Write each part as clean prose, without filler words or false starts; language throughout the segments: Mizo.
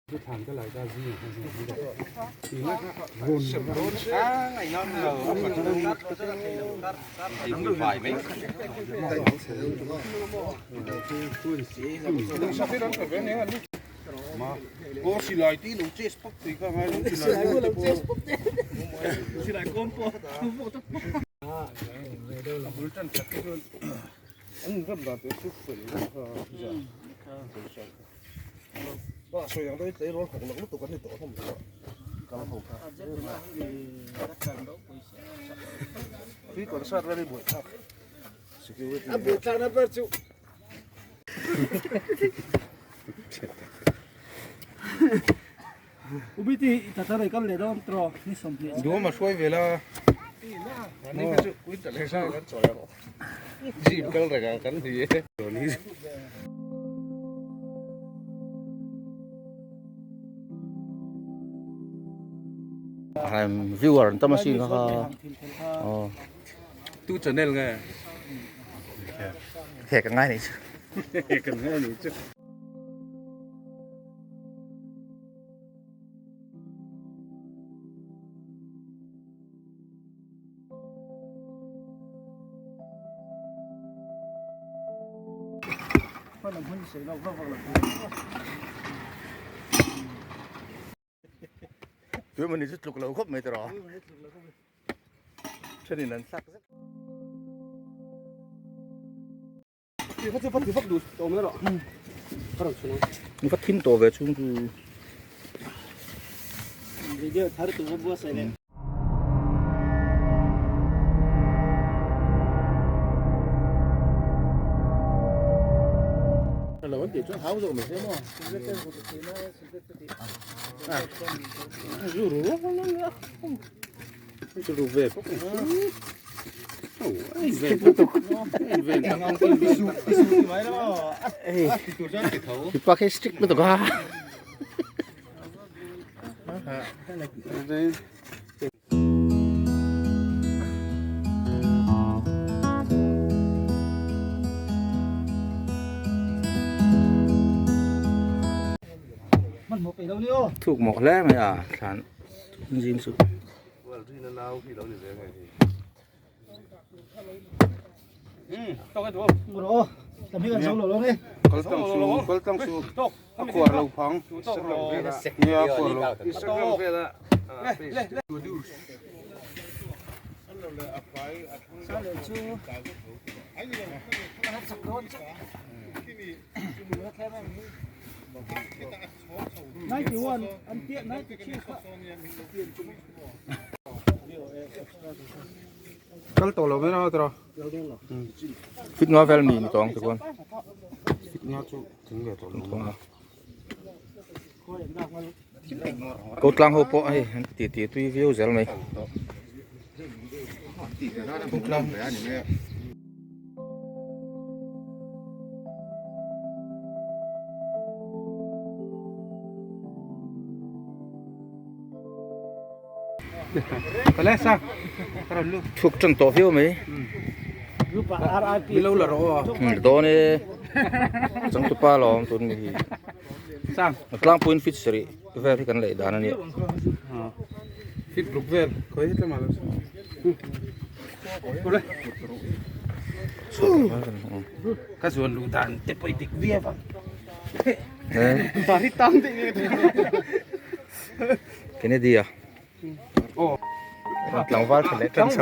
Duhawm a hruai ve la. Jeep kal reng ang kan ni e. Viewer an tam asin kha aw Tu channel nge? He ka ngai ni chu. He ka ngai ni chu. Tui mani chu tluk lo khawp mai tawh thenin an sak zet. Ni va thim tawh ve chhung chu. Video thar tu va buatsaih leh. Mipa khi strict lutuk a. Thuk mawk hle mai a thlan zing chu. Kal tawh lo mai na tawh. Fit nga vel mi ni tawng te khuan. Fit nga chu thing ve tawh lo. Ko tlang ho pawh hei an ti ti tui viau zel mai. Ko tlang. Thuk tan tawh viau mai. Dawn e. Changtupa lawm tun mi hi. Tlangpuiin fit sarih vel hi kan lei dan a nia. Fit ruk vel khawi hi tlema lo. Ka zuan luh dan te pawh i dik viau ang. Kennedy a tlangval tha leh tan chho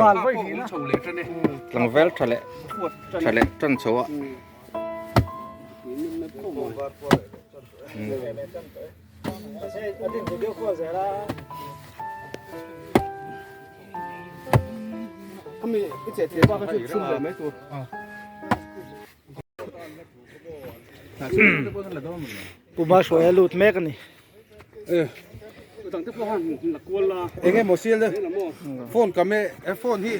tlangval tha leh tha leh tan chho a Puma hruai a lut mek a ni. Enge maw sial deuh phone ka me phone hi.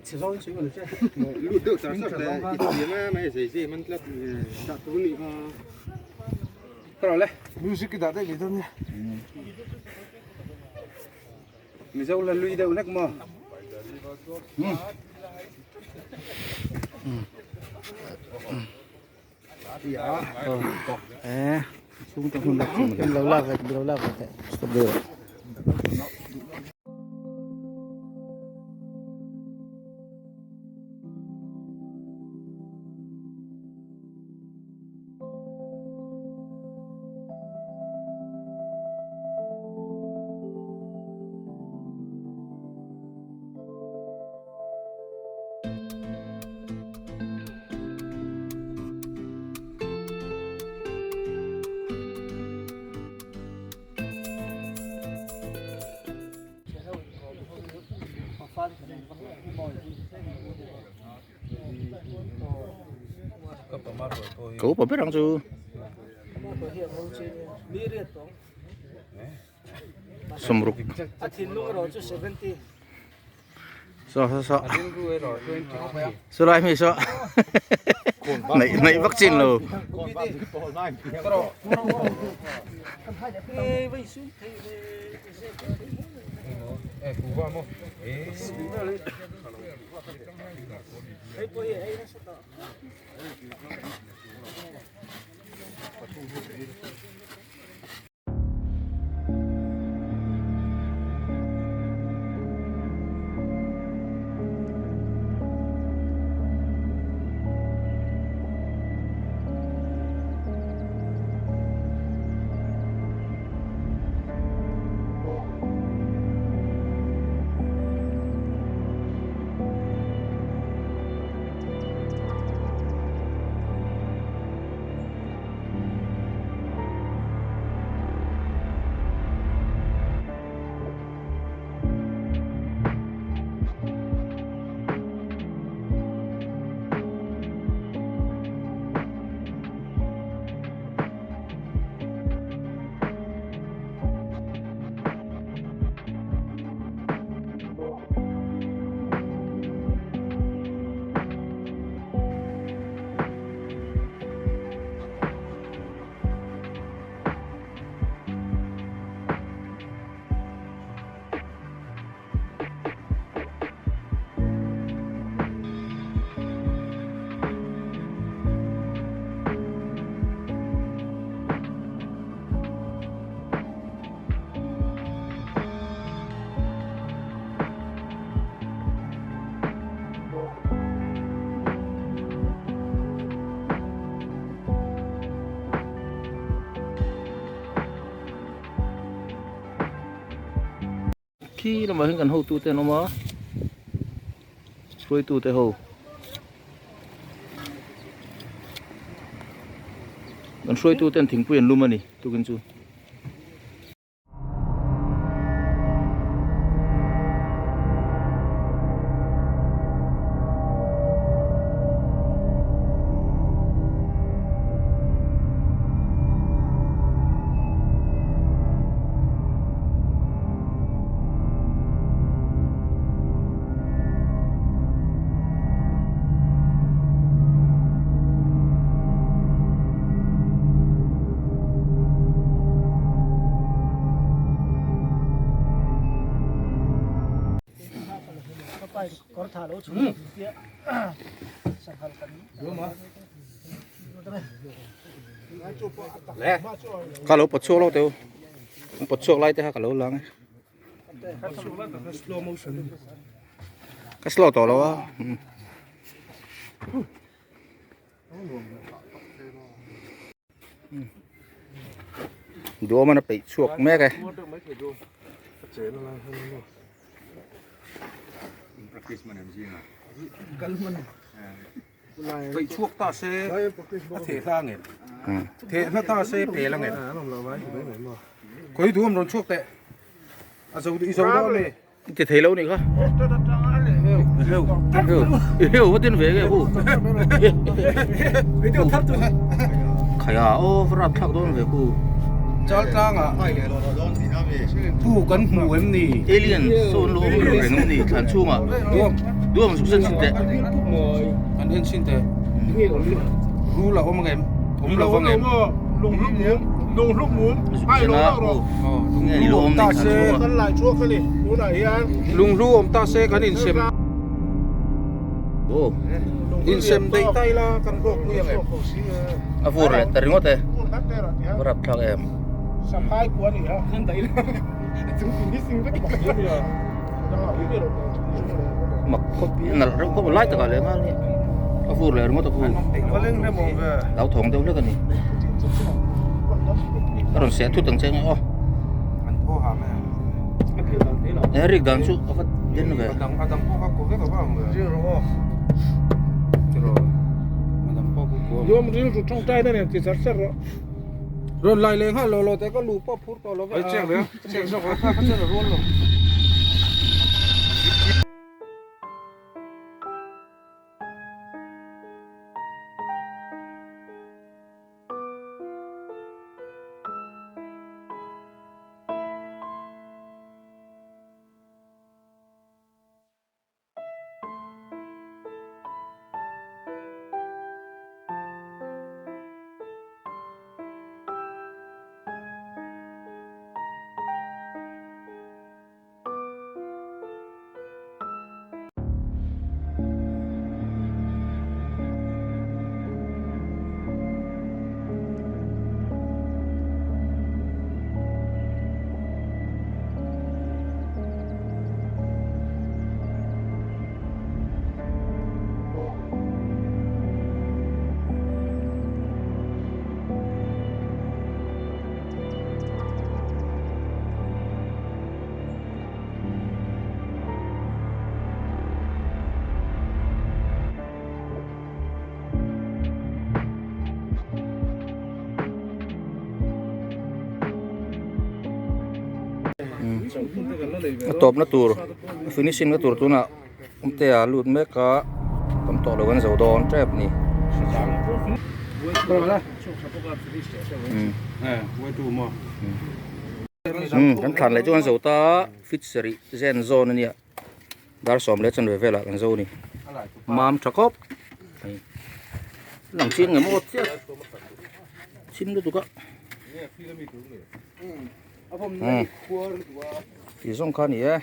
Lut deuh char char te i thiam a mai zei zei man tlat dah tur ni kha. Ka rawh le. Music i dah daih mai dawn nia. Mizo la lui deuh hlek maw. Lo lak ve lo lak ve teh. Stop deuh rawh. Ka upa ber ang chu. Sawmruk. Saw saw saw. Saw lai mi saw. Nei nei vak chin lo. Khi lamah hian kan hotute an awm a hruaitute ho kan hruaitute an thingpui an lum a ni tukin chu. Ka lo pawt chhuak lo teu an pawt chhuak lai te kha ka lo lang e ka slow tawh lo a duaman a peih chhuak mek e. Peih chhuak ta se a theh hla nge theh hla ta se pel a nge khawi duhawm rawn chhuak teh a zo i zo dawn e. I ti thei lo nih kha. Heu heu heu va tin ve nge hu. Khaya aw va rap thlak dawn ve hu. Chal tlanga pu kan hmu em ni. Alien sawn lo awm reng em ni thlan chhungah. Duam zuk zen chin teh. An en chin teh. Rul a awm ang em? Awm lo vang em? Zuk zen a aw. Lunghlu awm ta se. Lunghlu awm ta se kan insem. Insem daih ta ila kan hlawk pui ang em? A vur leh ta ringawt e. Va rap thlak em. Mak khawp hi a nalh reuh khawp a lai takah leh nghal hi a vur leh ringawt a khu hlauthawng deuh hlek a ni a rawn seh thut ang che nge aw he rik dan chu a va den ve Rawn lai leh nghal lo lo teh ka lu pawh phur tawh lo ve a. A tawpna tur finishing na tur tunah awmtea lut mek a tam tawh lo an zo dawn tep a ni. Kan thlan leh chu an zo ta fit sarih zen zawn a nia dar sawm leh chanve velah kan zo a ni mam tha khawp mai lang chiang nge maw chiah chim lutuk a. Tih zawng kha a ni e.